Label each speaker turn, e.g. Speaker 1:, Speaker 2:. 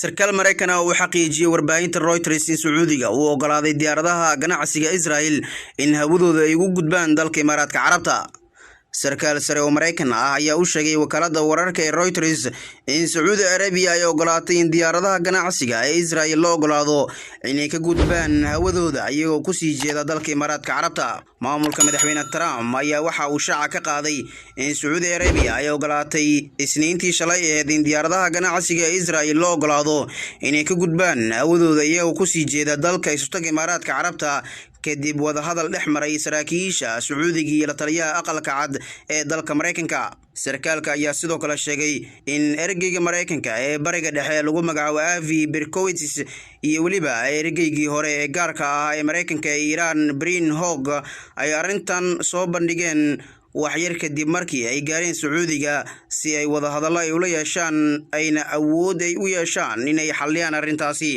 Speaker 1: Sarkaal Maraykan ah uu xaqiijiyey warbaahinta Reuters in Sacuudiga uu ogolaaday diyaaradaha ganacsiga Israel in hawadooda ay ugu gudbaan dalka Imaaraadka Carabta. Sarkaal sare oo Maraykan ah ayaa u sheegay wakaalada wararka ee Reuters in Sacuudi Arabiya ay ogolaatay in diyaaradaha ganacsiga ee Israel loo ogolaado inay ka gudbaan hawadooda iyagoo kusii jeeda dalka Imaaraadka Carabta. Maamulka Madaxweyne Trump ayaa waxa uu shaaca ka qaaday in Sacuudi Arabiya ay ogolaatay Isniintii shalay aheyd in diyaaradaha ganacsiga ee Israel loo ogolaado inay ka gudbaan hawadooda iyagoo kusii jeeda dalka Isutaga Imaaraadka Carabta, kadib wadahadal dhex maray saraakiisha Sacuudiga iyo la taliyaha Aqalka Cad ee dalka Maraykanka. Sarkaalka ayaa sidoo kale sheegay in ergeyga Maraykanka ee Bariga Dhexe lagu magacaabo Avi Berkowitz iyo weliba ergeygii hore ee gaarka ah ee Maraykanka ee Iiraan, Brin Hog, ay arrintan soo bandhigeen waxyar kadib markii ay gaareen Sacuudiga si ay wadahadallo ay ula yeeshaan, ayna awood ay u yeeshaan inay xalliyaan arrintaasi.